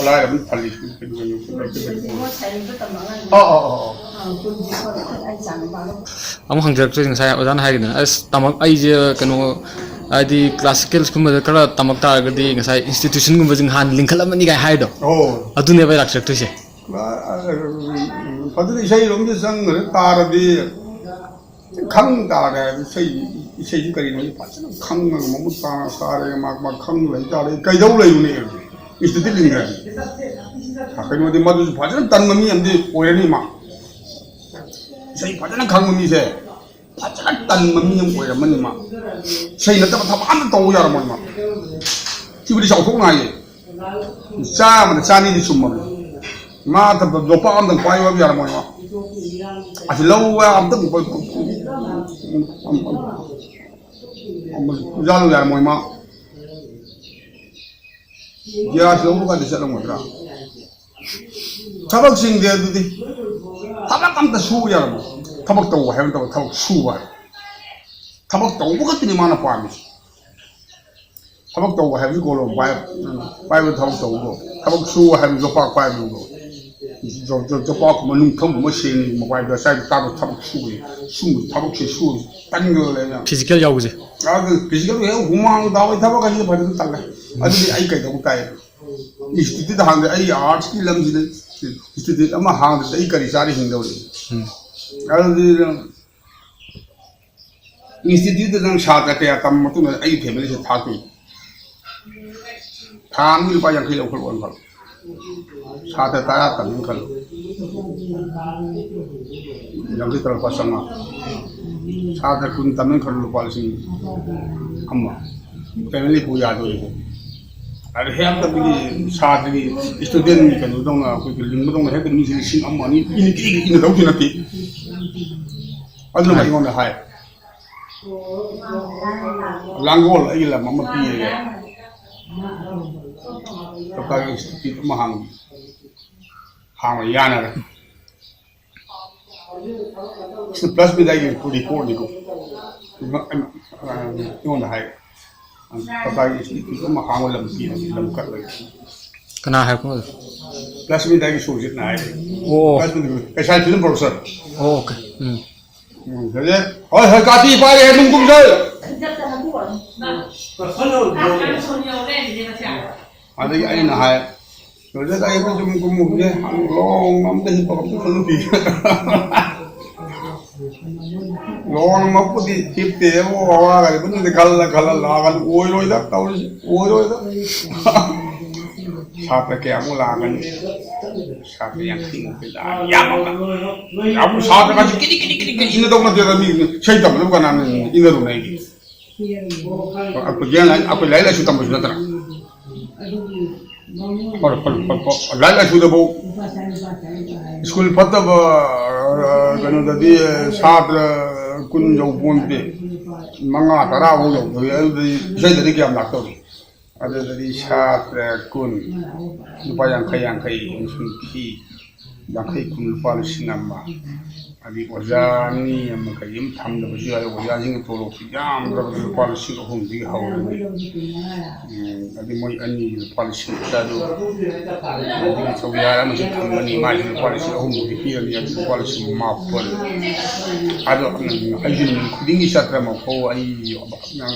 ꯂꯥꯏꯔꯕ ꯐꯜꯂꯤ꯫ ꯑꯣ, ꯑꯣ, ꯑꯣ, ꯑꯣ꯫ ꯑꯃꯨꯛ ꯍꯪꯖꯔꯛꯇꯣꯏꯁꯦ, ꯉꯁꯥꯏ ꯑꯣꯖꯥꯅ ꯍꯥꯏꯈꯤꯗꯅ, ꯑꯁ, ꯇꯝꯃꯛ-, ꯑꯩꯁꯦ ꯀꯩꯅꯣ, ꯍꯥꯏꯗꯤ classical ꯁ꯭ꯀꯨꯜꯒꯨꯝꯕꯗ ꯈꯔ ꯇꯝꯃꯛ ꯇꯥꯔꯒꯗꯤ ꯉꯁꯥꯏ institutionꯒꯨꯝꯕꯁꯤꯡ ꯍꯥꯟꯅ ꯂꯤꯡꯈꯠꯂꯝꯃꯅꯤ ꯀꯥꯏ ꯍꯥꯏꯗꯣ꯫ ꯑꯣ꯫ ꯑꯗꯨꯅꯦꯕ ꯑꯩ ꯂꯥꯛꯆꯔꯛꯇꯣꯏꯁꯦ꯫ ꯑ, ꯑ, ꯐꯖꯅ ꯏꯁꯩꯔꯣꯝꯗ ꯆꯪꯈ꯭ꯔ ꯇꯥꯔꯗꯤ ꯈꯪ ꯇꯥꯔꯦ꯫ ꯏꯁꯩ, ꯏꯁꯩꯁꯤ ꯀꯔꯤꯅꯣ ꯐꯖꯅ ꯈꯪꯉꯒ ꯃꯃꯨꯠ ꯇꯥꯅ ꯇꯥꯔꯦ, ꯃꯥ, ꯃꯥ ꯈꯪ ꯂꯩ ꯇꯥꯔꯦ, ꯀꯩꯗꯧ ꯂꯩꯔꯨꯅꯤ? ꯏꯟꯁꯇꯤꯇ꯭ꯌꯨꯠ ꯂꯤꯡꯈ꯭ꯔꯗꯤ꯫ ꯀꯩꯅꯣꯗꯤ ꯃꯗꯨꯁꯨ ꯐꯖꯅ ꯇꯟꯕ ꯃꯤ ꯑꯃꯗꯤ ꯑꯣꯏꯔꯅꯤ ꯃꯥ꯫ ꯏꯁꯩ ꯐꯖꯅ ꯈꯪꯕ ꯃꯤꯁꯦ ꯐꯖꯅ ꯇꯟꯕ ꯃꯤ ꯑꯃ ꯑꯣꯏꯔꯝꯃꯅꯤ ꯃꯥ꯫ ꯏꯁꯩ ꯅꯠꯇꯕ ꯊꯕꯛ ꯑꯃ ꯇꯧꯕ ꯌꯥꯔꯝꯃꯣꯏ ꯃꯥ꯫ ꯁꯤꯕꯨꯗꯤ ꯆꯥꯎꯊꯣꯛꯅ ꯍꯥꯏꯌꯦ꯫ ꯆꯥꯝꯃꯗ ꯆꯥꯅꯤꯗꯤ ꯆꯨꯝꯃꯕꯅꯤ꯫ ꯃꯥ ꯊꯕꯛ ꯌꯣꯄꯥꯛ ꯑꯝꯇꯪ ꯄꯥꯏꯌꯨ ꯍꯥꯏꯕ ꯌꯥꯔꯝꯃꯣꯏ ꯃꯥ꯫ ꯑꯁꯤ ꯂꯧ ꯑꯝꯇꯪ ꯄꯥꯏ-, ꯌꯥꯜꯂꯨ ꯌꯥꯔꯝꯃꯣꯏ ꯃꯥ꯫ ꯒ꯭ꯌꯥꯁ ꯂꯧꯕ ꯀꯥꯟꯗ ꯆꯠꯂꯝꯒꯗ꯭ꯔꯥ? ꯊꯕꯛꯁꯤꯡꯗꯤ ꯑꯗꯨꯗꯤ ꯊꯕꯛ ꯑꯝꯇ ꯁꯨ ꯌꯥꯔꯝꯃꯣꯏ꯫ ꯊꯕꯛ ꯇꯧꯕ ꯍꯥꯏꯕ ꯅꯠꯇꯕ ꯊꯕꯛ ꯁꯨꯕ ꯍꯥꯏꯕ꯫ ꯊꯕꯛ ꯇꯧꯕ ꯈꯛꯇꯅꯤ ꯃꯥꯅ ꯄꯥꯝꯃꯤꯁꯦ꯫ ꯊꯕꯛ ꯇꯧꯕ ꯍꯥꯏꯕꯗꯤ ꯀꯣꯂꯣꯝ ꯄꯥꯏ-, ꯄꯥꯏꯕ ꯊꯕꯛ ꯇꯧꯕꯗꯣ, ꯊꯕꯛ ꯁꯨꯕ ꯍꯥꯏꯕꯗꯤ ꯌꯣꯄꯥꯛ ꯄꯥꯏꯕꯗꯣ, ꯖꯣ-, ꯖꯣ-, ꯌꯣꯄꯥꯛꯀꯨꯝꯕ ꯅꯨꯡꯊꯪꯒꯨꯝꯕ ꯁꯦꯡꯕ ꯄꯥꯏꯕꯗꯣ, ꯉꯁꯥꯏ ꯇꯥꯕ ꯊꯕꯛ ꯁꯨꯕ, ꯁꯨꯕ ꯊꯕꯛꯁꯦ ꯁꯨ ꯇꯟꯈ꯭ꯔꯦꯅ꯫ ꯐꯤꯖꯤꯀꯦꯜ ꯌꯥꯎꯕꯁꯦ꯫ ꯑꯗꯨ ꯐꯤꯖꯤꯀꯦꯜ ꯍꯦꯛ ꯍꯨꯃꯥꯡ ꯇꯥꯕ ꯊꯕꯛ ꯑꯁꯤꯗꯤ ꯐꯖꯅ ꯇꯜꯂꯦ꯫ ꯑꯗꯨꯗꯤ ꯑꯩ ꯀꯩꯗꯧꯕ ꯇꯥꯏ? ꯏꯟꯁꯇꯤꯇ꯭ꯌꯨꯠꯇ ꯍꯥꯡꯗꯦ, ꯑꯩ ꯑꯥꯔꯠꯁꯀꯤ ꯂꯝꯁꯤꯗ ꯏꯟꯁꯇꯤꯇ꯭ꯌꯨꯠ ꯑꯃ ꯍꯥꯡꯗ꯭ꯔꯗꯤ ꯑꯩ ꯀꯔꯤ ꯆꯥꯔ ꯍꯤꯡꯗꯧꯔꯤ? ꯎꯝ꯫ ꯑꯗꯨꯗꯤ ꯅꯪ ꯏꯟꯁꯇꯤꯇ꯭ꯌꯨꯠꯇ ꯅꯪ ꯁꯥꯇ꯭ꯔ ꯀꯌꯥ ꯇꯝꯕ ꯃꯇꯨꯡꯗ ꯑꯩꯒꯤ ꯐꯦꯃꯤꯂꯤꯁꯦ ꯊꯥꯛꯇꯣꯏꯅꯤ? ꯊꯥ ꯑꯃꯒꯤ ꯂꯨꯄꯥ ꯌꯥꯡꯈꯩ ꯂꯧꯈꯠꯂꯛꯑꯣꯅ ꯈꯜꯂꯣ꯫ ꯁꯥꯇ꯭ꯔ ꯇꯔꯥ ꯇꯝꯃꯦꯅ ꯈꯜꯂꯣ꯫ ꯌꯥꯡꯈꯩ ꯇꯔꯥ ꯂꯨꯄꯥ ꯆꯥꯝꯃꯉꯥ꯫ ꯁꯥꯇ꯭ꯔ ꯀꯨꯟ ꯇꯝꯃꯦꯅ ꯈꯜꯂꯣ, ꯂꯨꯄꯥ ꯂꯤꯁꯤꯡ ꯑꯃ꯫ ꯐꯦꯃꯤꯂꯤ ꯄꯨ ꯌꯥꯗꯣꯔꯤꯕꯣ? ꯑꯗ ꯍꯦꯛꯇ ꯑꯩꯈꯣꯏꯒꯤ ꯁꯥꯇ꯭ꯔꯒꯤ, ꯏꯁꯇꯨꯗꯦꯟꯒꯤ ꯀꯩꯅꯣꯗꯧꯅ, ꯑꯩꯈꯣꯏꯒꯤ ꯂꯤꯡꯕꯗꯧꯅ ꯍꯦꯛꯇ ꯃꯤꯁꯦ ꯂꯤꯁꯤꯡ ꯑꯃ, ꯑꯅꯤ ꯏꯅ ꯀꯦꯒꯤ ꯏꯅꯗꯧꯁꯨ ꯅꯠꯇꯦ꯫ ꯑꯗꯨꯅ ꯑꯩꯉꯣꯟꯗ ꯍꯥꯏ, "ꯂꯥꯡꯒꯣꯜ ꯑꯩꯒꯤ ꯂꯝ ꯑꯃ ꯄꯤꯔꯒꯦ, ꯁꯔꯀꯥꯔꯒꯤ ꯏꯟꯁꯇꯤꯇ꯭ꯌꯨꯠ ꯑꯃ ꯍꯥꯡꯕ, ꯍꯥꯡꯕ ꯌꯥꯅꯔꯦ"꯫ ꯁꯤ ꯄ꯭ꯂꯁ ꯃꯤꯗꯥꯏꯒꯤ ꯔꯤꯄꯣꯔꯠꯅꯤꯀꯣ꯫ ꯑꯩꯉꯣꯟꯗ ꯍꯥꯏ, "ꯁꯔꯀꯥꯔꯒꯤ ꯏꯟꯁꯇꯤꯇ꯭ꯌꯨꯠ ꯑꯃ ꯍꯥꯡꯕ ꯂꯝ ꯄꯤꯔꯒꯦ, ꯂꯝ ꯀꯠꯂꯒꯦ"꯫ ꯀꯅꯥ ꯍꯥꯏꯔꯛꯄꯅꯣ? ꯄ꯭ꯂꯁ ꯃꯤꯗꯥꯏꯒꯤ ꯁꯨꯔꯖꯤꯠꯅ ꯍꯥꯏ꯫ ꯑꯣ꯫ ꯄ꯭ꯂꯁ ꯃꯤꯗꯥꯏꯒꯤ ꯀꯩꯁꯥꯜ ꯐꯤꯂꯝ ꯄ꯭ꯔꯣꯗ꯭ꯌꯨꯁꯔ꯫ ꯑꯣ, ꯑꯣꯀꯦ꯫ ꯎꯝ꯫ ꯎꯝ, ꯑꯗꯩ, "ꯍꯣꯏ, ꯍꯣꯏ, ꯀꯥꯇꯤ ꯄꯥꯏꯔꯦ, ꯅꯨꯡ ꯀꯨꯝꯁꯦ"꯫ ꯑꯗꯒꯤ ꯑꯩꯅ ꯍꯥꯏ, "ꯕ꯭ꯔꯗꯔ, ꯑꯩ ꯑꯗꯨꯝ ꯀꯨꯝꯃꯨꯒꯦ, ꯂꯣꯡ ꯑꯝꯇ ꯍꯤꯞꯄꯒ ꯑꯝꯇ ꯈꯜꯂꯨꯈꯤꯒꯦ"꯫ ꯂꯣꯡ ꯑꯃꯕꯨꯗꯤ ꯍꯤꯞꯇꯦꯕꯨ, ꯋꯥꯒꯗꯤ ꯄꯨꯟꯅꯗꯤ ꯈꯜꯂ ꯈꯜꯂ ꯂꯥꯛꯑꯒ ꯑꯣꯏꯔꯣꯏꯗ ꯇꯧꯔꯤꯁꯦ, ꯑꯣꯏꯔꯣꯏꯗ꯫ ꯁꯥꯇ꯭ꯔ ꯀꯌꯥꯃꯨꯛ ꯂꯥꯛꯀꯅꯤ? ꯁꯥꯇ꯭ꯔ ꯌꯥꯡꯈꯩꯃꯨꯛꯇꯤ ꯂꯥꯛꯑꯅꯤ, ꯌꯥꯝꯃꯕꯗ꯫ ꯌꯥꯝ ꯁꯥꯇ꯭ꯔ ꯀꯥꯁꯦ ꯀꯤꯔꯤ ꯀꯤꯔꯤ ꯀꯤꯔꯤ ꯀꯤꯔꯤ ꯏꯟꯅꯗꯧ ꯅꯠꯇꯦꯗ, ꯃꯤ ꯏꯁꯩ ꯇꯝꯕꯗꯕꯨ ꯀꯅꯥꯅ ꯏꯟꯅꯔꯨꯅꯦ ꯑꯩꯒꯤ? ꯑꯩꯈꯣꯏ ꯒ꯭ꯌꯥꯟ ꯂꯥꯏ-, ꯑꯩꯈꯣꯏ ꯂꯥꯏꯔꯤꯛ ꯂꯥꯏꯁꯨ ꯇꯝꯕꯁꯨ ꯅꯠꯇꯅ꯫ ꯐꯔꯦ, ꯐꯔꯦ, ꯐꯔꯦ, ꯐꯔꯦ꯫ ꯂꯥꯏꯔꯤꯛ ꯂꯥꯏꯁꯨꯗꯐꯧ ꯁ꯭ꯀꯨꯜ ꯐꯠꯇꯕ, ꯑ, ꯀꯩꯅꯣꯗꯗꯤ ꯁꯥꯇ꯭ꯔ ꯀꯨꯟ ꯌꯧꯄꯣꯟꯇꯦ꯫ ꯃꯉꯥ, ꯇꯔꯥꯐꯧ ꯌꯧꯗꯧꯔꯤ꯫ ꯑꯗꯨꯗꯗꯤ ꯏꯁꯩꯗꯗꯤ ꯀꯌꯥꯝ ꯂꯥꯛꯇꯧꯔꯤ? ꯑꯗꯨꯗꯗꯤ ꯁꯥꯇ꯭ꯔ ꯀꯨꯟ, ꯂꯨꯄꯥ ꯌꯥꯡꯈꯩ, ꯌꯥꯡꯈꯩ ꯑꯃꯁꯨꯡ ꯐꯤ꯫ ꯌꯥꯡꯈꯩ, ꯀꯨꯟ, ꯂꯨꯄꯥ ꯂꯤꯁꯤꯡ ꯑꯃ꯫ ꯑꯗꯩ ꯑꯣꯖꯥ ꯑꯅꯤ ꯑꯃ ꯀꯔꯤ ꯑꯃ ꯊꯝꯗꯕꯁꯨ ꯌꯥꯔꯣꯏ꯫ ꯑꯣꯖꯥꯁꯤꯡꯒꯤ ꯇꯣꯂꯣꯞꯁꯤ ꯌꯥꯝꯗ꯭ꯔꯕꯗ ꯂꯨꯄꯥ ꯂꯤꯁꯤꯡ ꯑꯍꯨꯝꯗꯒꯤ ꯍꯧꯔꯅꯤ꯫ ꯎꯝ, ꯑꯗꯩ ꯃꯣꯏ ꯑꯅꯤꯒꯤ ꯂꯨꯄꯥ ꯂꯤꯁꯤꯡ ꯇꯔꯨꯛ꯫ ꯑꯗꯒꯤ ꯆꯧꯀꯤꯗꯥꯔ ꯑꯃꯁꯨ ꯊꯝꯃꯅꯤ, ꯃꯥꯏꯁꯨ ꯂꯨꯄꯥ ꯂꯤꯁꯤꯡ ꯑꯍꯨꯝꯃꯨꯛꯇꯤ ꯄꯤꯔꯅꯤ, ꯑꯗꯨ ꯂꯨꯄꯥ ꯂꯤꯁꯤꯡ ꯃꯥꯄꯟ꯫ ꯑꯗꯣ, ꯎꯝ, ꯑꯩꯁꯨ ꯅꯨꯃꯤꯠ ꯈꯨꯗꯤꯡꯒꯤ ꯆꯠꯇ꯭ꯔꯃꯛꯐꯥꯎ ꯑꯩ, ꯑꯩꯁꯨ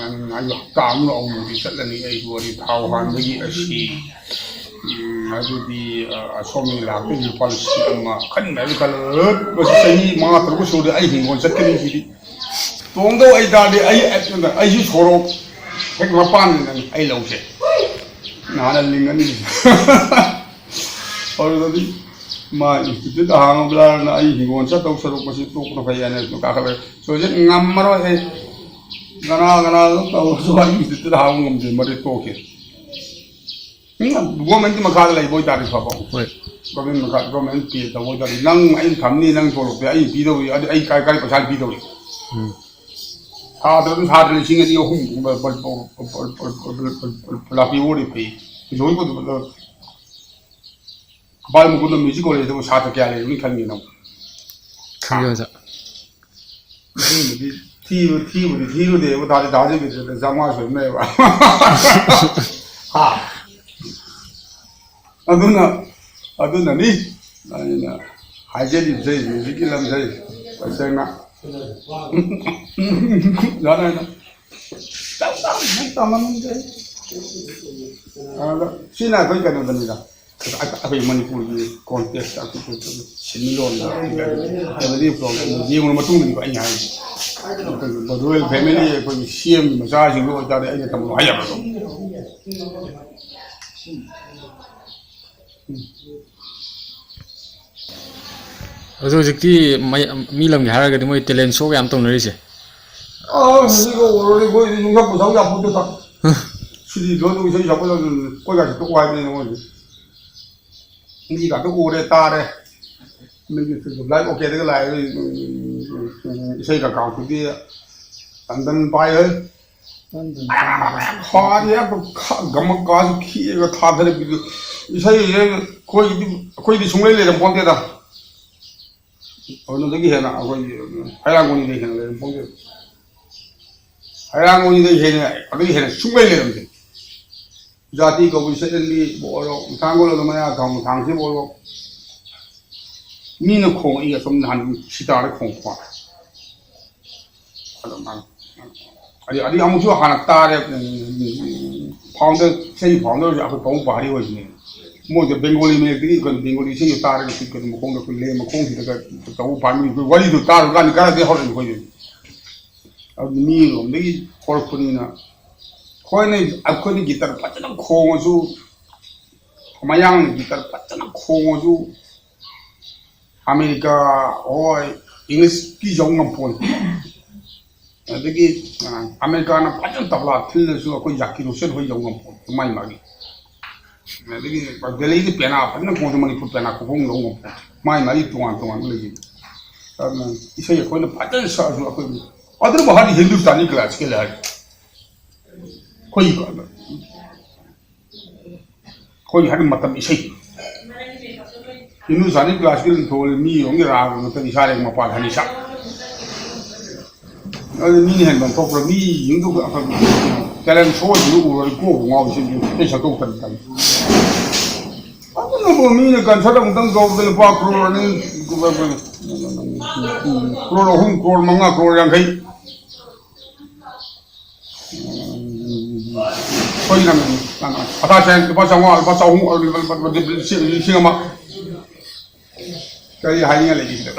ꯍꯞꯇꯥ ꯑꯃꯗ ꯑꯃꯨꯛꯃꯨꯛꯇꯤ ꯆꯠꯂꯅꯤ꯫ ꯑꯩꯁꯨ ꯑꯗꯩ ꯊꯥꯎ ꯍꯥꯟꯕꯒꯤ ꯑꯁꯤ, ꯎꯝ, ꯑꯗꯨꯗꯤ, ꯑ, ꯑꯁꯣꯝꯒꯤ ꯂꯥꯛꯇꯣꯏꯁꯤ ꯂꯨꯄꯥ ꯂꯤꯁꯤꯡ ꯑꯃ꯫ ꯑꯈꯟꯕ ꯍꯥꯏꯗꯤ ꯈꯜꯂꯣ, ꯃꯁꯤ ꯆꯍꯤ ꯃꯉꯥ ꯇꯔꯨꯛ ꯁꯨꯔꯗꯤ ꯑꯩ ꯍꯤꯡꯒꯣꯜ ꯆꯠꯀꯅꯤ ꯁꯤꯗꯤ꯫ ꯇꯣꯡꯗꯧ ꯑꯣꯏꯇꯥꯔꯗꯤ ꯑꯩ, ꯑꯩꯁꯨ ꯁꯣꯔꯣꯛ ꯍꯦꯛ ꯃꯄꯥꯟꯗꯅꯤ ꯑꯩ ꯂꯧꯁꯦ꯫ ꯅꯍꯥꯟꯅ ꯂꯤꯡꯉꯅꯤ꯫ ꯑꯗꯨꯗꯗꯤ ꯃꯥ institute ꯍꯥꯡꯉꯕ꯭ꯔꯥꯅ ꯑꯩ ꯍꯤꯡꯒꯣꯜ ꯆꯠꯇꯧ ꯁꯔꯨꯛ ꯃꯁꯤ ꯇꯣꯛꯄꯅ ꯐꯩ ꯍꯥꯏꯅ ꯑꯗꯨꯝ ꯀꯥꯈꯠꯂꯦ꯫ ꯁꯣꯏꯁꯦ ꯉꯝꯃꯔꯣꯏ ꯑꯩ꯫ ꯀꯅꯥ ꯀꯅꯥ ꯑꯗꯨꯝ ꯇꯧꯔꯁꯨ ꯑꯩ institute ꯍꯥꯡꯕ ꯉꯝꯗꯦ, ꯃꯗꯨ ꯇꯣꯛꯈꯤ꯫ ꯎꯝ, government ꯀꯤ ꯃꯈꯥꯗ ꯂꯩꯕ ꯑꯣꯏꯇꯥꯔꯗꯤ ꯐꯕ꯫ ꯍꯣꯏ꯫ Government ꯃꯈꯥ, government pay ꯇꯧꯕ ꯑꯣꯏꯇꯥꯔꯗꯤ ꯅꯪ ꯑꯩꯅ ꯊꯝꯅꯤ, ꯅꯪ ꯇꯣꯂꯣꯞꯇꯤ ꯑꯩꯅ ꯄꯤꯗꯧꯔꯤ, ꯑꯗꯨ ꯑꯩ ꯀꯥꯏ, ꯀꯥꯏ ꯄꯩꯁꯥ ꯄꯤꯗꯧꯔꯤ? ꯎꯝ꯫ ꯊꯥꯗ ꯑꯗꯨꯝ ꯊꯥꯗ ꯂꯤꯁꯤꯡ ꯑꯅꯤ, ꯑꯍꯨꯝ ꯂꯥꯛꯄꯤꯕ ꯑꯣꯏꯔꯗꯤ ꯐꯩ꯫ ꯀꯩꯁꯨ ꯑꯣꯏ ꯄꯣꯠꯇꯦ꯫ ꯀꯄꯥꯜ ꯃꯨꯀꯨꯟꯗ music college ꯇꯕꯨ ꯁꯥꯇ꯭ꯔ ꯀꯌꯥ ꯂꯩꯔꯝꯅꯤ ꯈꯟꯒꯦ ꯅꯪ? ꯈꯪꯗꯦ ꯑꯣꯖꯥ꯫ ꯑꯁꯦꯡꯕꯗꯤ ꯊꯤꯕ, ꯊꯤꯕꯨꯗꯤ ꯊꯤꯔꯨꯗꯦꯕ, ꯊꯥꯗꯤ ꯊꯥꯖꯈꯤꯗ꯭ꯔꯦ, ꯆꯥꯝꯃꯉꯥ ꯁꯨꯔꯝꯃꯦꯕ꯫ ꯍꯥ? ꯑꯗꯨꯅ, ꯑꯗꯨꯅꯅꯤ ꯑꯩꯅ ꯍꯥꯏꯖꯔꯤꯕꯁꯦ, music ꯀꯤ ꯂꯝꯁꯦ ꯇꯁꯦꯡꯅ꯫ ꯌꯥꯔꯦ, ꯌꯥꯔꯦ꯫ ꯇꯧ, ꯇꯧ, ꯅꯪ ꯇꯝꯃꯝꯗꯦ꯫ ꯑꯗ ꯁꯤꯅ ꯑꯩꯈꯣꯏ ꯀꯩꯅꯣꯗꯅꯤꯗ꯫ ꯑꯩꯈꯣꯏ ꯃꯅꯤꯄꯨꯔꯒꯤ context ꯇ ꯑꯩꯈꯣꯏ ꯁꯤꯟꯃꯤꯠꯂꯣꯟꯗ ꯀꯩꯅꯣꯗꯤ ꯄ꯭ꯔꯣꯕ꯭ꯂꯦꯝ ꯌꯦꯡꯉꯨꯔ ꯃꯇꯨꯡꯗꯅꯤꯀꯣ ꯑꯩꯅ ꯍꯥꯏꯁꯦ꯫ ꯑꯩꯈꯣꯏꯒꯤ royal family, ꯑꯩꯈꯣꯏꯒꯤ C M ꯒꯤ ꯃꯆꯥꯁꯤꯡꯗꯣ ꯑꯣꯏꯇꯥꯔꯗꯤ ꯑꯩꯅ ꯇꯝꯃꯣ ꯍꯥꯏ ꯌꯥꯒꯗ꯭ꯔꯣ? ꯑꯗꯨ ꯍꯧꯖꯤꯛꯇꯤ ꯃꯩ-, ꯃꯤ ꯂꯝꯒꯤ ꯍꯥꯏꯔꯒꯗꯤ ꯃꯣꯏ talent show ꯌꯥꯝ ꯇꯧꯅꯔꯤꯁꯦ꯫ ꯑ, ꯍꯧꯖꯤꯛ ꯑꯣꯏꯔꯗꯤ ꯑꯩꯈꯣꯏꯗꯤ ꯌꯨꯝꯈꯥꯛ ꯄꯨꯊꯣꯛ ꯌꯥꯄꯣꯠꯇꯦꯗ꯫ ꯁꯤꯗꯤ ꯂꯣꯏꯅ ꯏꯁꯩ ꯁꯛꯄ ꯂꯣꯏ-, ꯑꯩꯈꯣꯏ ꯒꯥꯔꯤ ꯇꯣꯛꯑꯣ ꯍꯥꯏꯕꯅꯤꯅ ꯃꯣꯏꯗꯤ꯫ ꯃꯤꯒ ꯑꯗꯨ ꯎꯔꯦ ꯇꯥꯔꯦ꯫ ꯃꯤꯒꯤ ꯂꯥꯏꯐ ꯑꯣꯀꯦꯗꯒ ꯂꯥꯛꯑꯦ, ꯏꯁꯩꯒ ꯀꯥꯎꯊꯣꯛꯄꯤ꯫ ꯇꯟꯗꯟ ꯄꯥꯏ ꯍꯣꯏ꯫ ꯈꯥꯗꯤ ꯍꯦꯛꯇ ꯈꯥ-, ꯒꯃꯀꯥꯁꯦ ꯈꯤꯛꯑꯒ ꯊꯥꯗꯔꯛꯄꯤꯗꯨ꯫ ꯏꯁꯩꯁꯦ ꯑꯩꯈꯣꯏꯒꯤꯗꯤ, ꯑꯩꯈꯣꯏꯗꯤ ꯁꯨꯡꯂꯩ ꯂꯩꯔꯝꯄꯣꯟꯇꯦꯗ꯫ ꯑꯗꯨꯗꯒꯤ ꯍꯦꯟꯅ ꯑꯩꯈꯣꯏꯒꯤ ꯍꯩꯔꯥꯡꯒꯣꯏꯅꯤꯗꯒꯤ ꯍꯦꯟꯅ ꯂꯩꯔꯝꯄꯣꯟꯇꯦ꯫ ꯍꯩꯔꯥꯡꯒꯣꯏꯅꯤꯗꯒꯤ ꯍꯦꯟꯅ, ꯑꯗꯨꯗꯒꯤ ꯍꯦꯟꯅ ꯁꯨꯡꯂꯩ ꯂꯩꯔꯝꯗꯦ꯫ ꯖꯥꯇꯤ ꯀꯧꯕ ꯆꯠꯅꯕꯤꯕꯨ ꯑꯣꯏꯔꯣ, ꯃꯊꯥꯡꯒꯣꯜ ꯑꯗꯨ ꯃꯌꯥ ꯊꯥꯎ ꯃꯊꯥꯡꯁꯤꯕꯨ ꯑꯣꯏꯔꯣ, ꯃꯤꯅ ꯈꯣꯡꯉꯛꯏ ꯑꯁꯨꯝ ꯅꯍꯥꯟ ꯁꯤꯇꯥꯔꯗ ꯈꯣꯡꯉꯛꯄ꯫ ꯑꯗꯨꯃꯥꯏꯅ꯫ ꯑꯗꯩ, ꯑꯗꯩ ꯑꯃꯨꯛꯁꯨ ꯍꯥꯟꯅ ꯇꯥꯔꯦ, ꯎꯝ, ꯐꯥꯎꯟꯗꯔ, ꯏꯁꯩ ꯐꯥꯎꯟꯗꯔꯁꯦ ꯑꯩꯈꯣꯏ ꯄꯥꯕꯨꯡ ꯄꯍꯥꯔꯤ ꯑꯣꯏꯕꯅꯦ꯫ ꯃꯣꯏꯗ ꯕꯦꯡꯒꯣꯂꯤ ꯃꯌꯦꯛꯇꯒꯤ ꯀꯩꯅꯣ, ꯕꯦꯡꯒꯣꯂꯤ ꯏꯁꯩꯗꯣ ꯇꯥꯔꯒ ꯁꯤ ꯀꯩꯅꯣ ꯃꯈꯣꯡꯗ ꯑꯩꯈꯣꯏ ꯂꯦ ꯃꯈꯣꯡꯁꯤꯗꯒ ꯇꯧꯕ ꯐꯥꯔꯃꯤ ꯑꯩꯈꯣꯏ ꯋꯥꯔꯤꯗꯣ ꯇꯥꯔꯨꯀꯥꯟꯗ ꯀꯗꯥꯏꯗꯒꯤ ꯍꯧꯔꯛꯏꯅꯣ ꯑꯩꯈꯣꯏꯁꯦ꯫ ꯑꯗꯨ ꯃꯤꯔꯣꯝꯗꯒꯤ ꯍꯧꯔꯛꯄꯅꯤꯅ ꯑꯩꯈꯣꯏꯅ, ꯑꯩꯈꯣꯏꯅ ꯒꯤꯇꯔ ꯐꯖꯅ ꯈꯣꯡꯉꯁꯨ, ꯃꯌꯥꯡꯅ ꯒꯤꯇꯔ ꯐꯖꯅ ꯈꯣꯡꯉꯁꯨ, ꯑꯃꯦꯔꯤꯀꯥ ꯍꯣꯏ, ꯏꯪꯂꯤꯁꯀꯤ ꯌꯧ ꯉꯝꯄꯣꯟ꯫ ꯑꯗꯒꯤ, ꯑ, ꯑꯃꯦꯔꯤꯀꯥꯅ ꯐꯖꯅ ꯇꯕ꯭ꯂꯥ ꯊꯤꯜꯂꯁꯨ ꯑꯩꯈꯣꯏ ꯖꯥꯀꯤꯔ ꯍꯨꯁꯦꯟ ꯍꯣꯏ ꯌꯧ ꯉꯝꯄꯣꯟ, ꯃꯥꯏ ꯃꯥꯒꯤ꯫ ꯑꯗꯒꯤ ꯗꯦꯜꯂꯤꯗ ꯄꯦꯅꯥ ꯐꯖꯅ ꯈꯣꯡꯉꯁꯨ ꯃꯅꯤꯄꯨꯔ ꯄꯦꯅꯥ ꯈꯨꯈꯣꯡ ꯌꯧ ꯉꯝꯄꯣꯟ꯫ ꯃꯥꯏ ꯃꯥꯒꯤ ꯇꯣꯉꯥꯟ ꯇꯣꯉꯥꯟꯕ ꯂꯩꯖꯩ꯫ ꯑꯗꯨꯅ ꯏꯁꯩ ꯑꯩꯈꯣꯏꯅ ꯐꯖꯅ ꯁꯛꯑꯁꯨ ꯑꯩꯈꯣꯏ, ꯑꯗꯨꯅꯕꯨ ꯍꯥꯏꯗꯤ ꯍꯤꯟꯗꯨꯁꯇꯥꯅꯤ ꯀ꯭ꯂꯥꯁꯤꯀꯦꯜ ꯍꯥꯏ꯫ ꯑꯩꯈꯣꯏ ꯑꯩꯈꯣꯏꯒꯤ ꯍꯥꯏꯗꯤ ꯃꯇꯝ ꯏꯁꯩ꯫ ꯍꯤꯟꯗꯨꯁꯇꯥꯅꯤ ꯀ꯭ꯂꯥꯁꯤꯀꯦꯜ ꯊꯣꯛꯑꯗꯤ ꯃꯤ ꯑꯃꯒꯤ ꯔꯥꯒ ꯅꯠꯇ꯭ꯔꯗꯤ ꯏꯁꯥ ꯍꯦꯛ ꯃꯄꯥꯟ ꯍꯟꯅꯤ ꯁꯛ꯫ ꯑꯗꯨ ꯃꯤꯅ ꯍꯦꯟꯕ ꯊꯣꯛꯄ꯭ꯔꯥ? ꯃꯤ ꯌꯦꯡꯗꯧꯕ ꯑꯩꯈꯣꯏ talent show ꯁꯤꯡꯗꯨ ꯎꯔꯗꯤ ꯀꯣꯛꯄꯨ ꯉꯥꯎꯏ, ꯁꯤꯗꯤ ꯏꯁꯩ ꯁꯛꯇꯣꯛꯇꯅ ꯇꯜꯂꯤ꯫ ꯑꯗꯨꯅꯕꯨ ꯃꯤꯅ concert ꯑꯃꯨꯛꯇꯪ ꯇꯧꯕꯗ ꯂꯨꯄꯥ ꯀ꯭ꯔꯣꯔ ꯑꯅꯤ, ꯀ꯭ꯔꯣꯔ ꯑꯍꯨꯝ, ꯀ꯭ꯔꯣꯔ ꯃꯉꯥ, ꯀ꯭ꯔꯣꯔ ꯌꯥꯡꯈꯩ꯫ ꯑꯩꯈꯣꯏꯅ ꯑꯇꯥ ꯆꯥꯏ ꯂꯨꯄꯥ ꯆꯥꯝꯃꯉꯥ, ꯂꯨꯄꯥ ꯆꯍꯨꯝ, ꯂꯤꯁꯤꯡ, ꯂꯤꯁꯤꯡ ꯑꯃ꯫ ꯀꯔꯤ ꯍꯥꯏꯅꯤꯡꯉꯥꯏ ꯂꯩꯒꯦ ꯁꯤꯗ?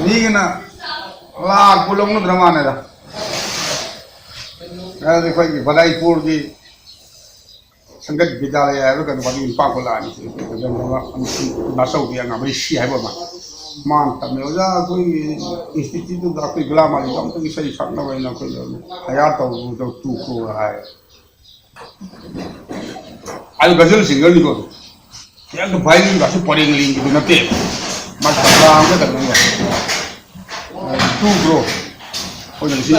ꯃꯤꯒꯤꯅ ꯂꯥꯛꯄ ꯂꯧꯅꯗ꯭ꯔ ꯃꯥꯟꯅꯦꯗ꯫ ꯑꯗꯨꯗꯤ ꯑꯩꯈꯣꯏꯒꯤ ꯕꯗꯥꯏꯄꯨꯔꯒꯤ ꯁꯪꯒꯠ ꯕꯤꯗ꯭ꯌꯥꯂꯌꯥ ꯍꯥꯏꯕ ꯀꯩꯅꯣ, ꯃꯗꯨꯒꯤ ꯅꯨꯄꯥ ꯑꯃꯈꯛ ꯂꯥꯛꯑꯅꯤ꯫ ꯅꯥꯆꯧꯒꯤ ꯑꯉꯥꯡ ꯔꯤꯁꯤ ꯍꯥꯏꯕ ꯑꯃ꯫ ꯃꯥꯅ ꯇꯝꯃꯦ, "ꯑꯣꯖꯥ, ꯑꯩꯈꯣꯏꯒꯤ institute ꯇꯨꯗ ꯑꯩꯈꯣꯏ ꯒ꯭ꯂꯥꯃꯥꯔꯤꯗꯣ ꯑꯝꯇꯪ ꯏꯁꯩ ꯁꯛꯅꯕ ꯍꯥꯏꯅ ꯑꯩꯈꯣꯏꯗ ꯍꯌꯥꯔ ꯇꯧꯔꯨꯕꯗꯣ ꯇꯨ ꯀ꯭ꯔꯣꯔ ꯍꯥꯏ"꯫ ꯑꯗꯨ ꯒꯖꯜ ꯁꯤꯡꯒꯔꯅꯤꯀꯣ ꯑꯗꯨ꯫ ꯍꯦꯛꯇ ꯚꯥꯏꯔꯦꯜꯒꯁꯨ ꯄꯔꯦꯡ ꯂꯦꯡꯕꯗꯨ ꯅꯠꯇꯦ꯫ ꯃꯥ ꯇꯕ꯭ꯂꯥ ꯑꯃꯈꯛꯇꯪꯅꯦꯕ꯫ Two bro. ꯑꯩꯈꯣꯏꯅ ꯉꯁꯤ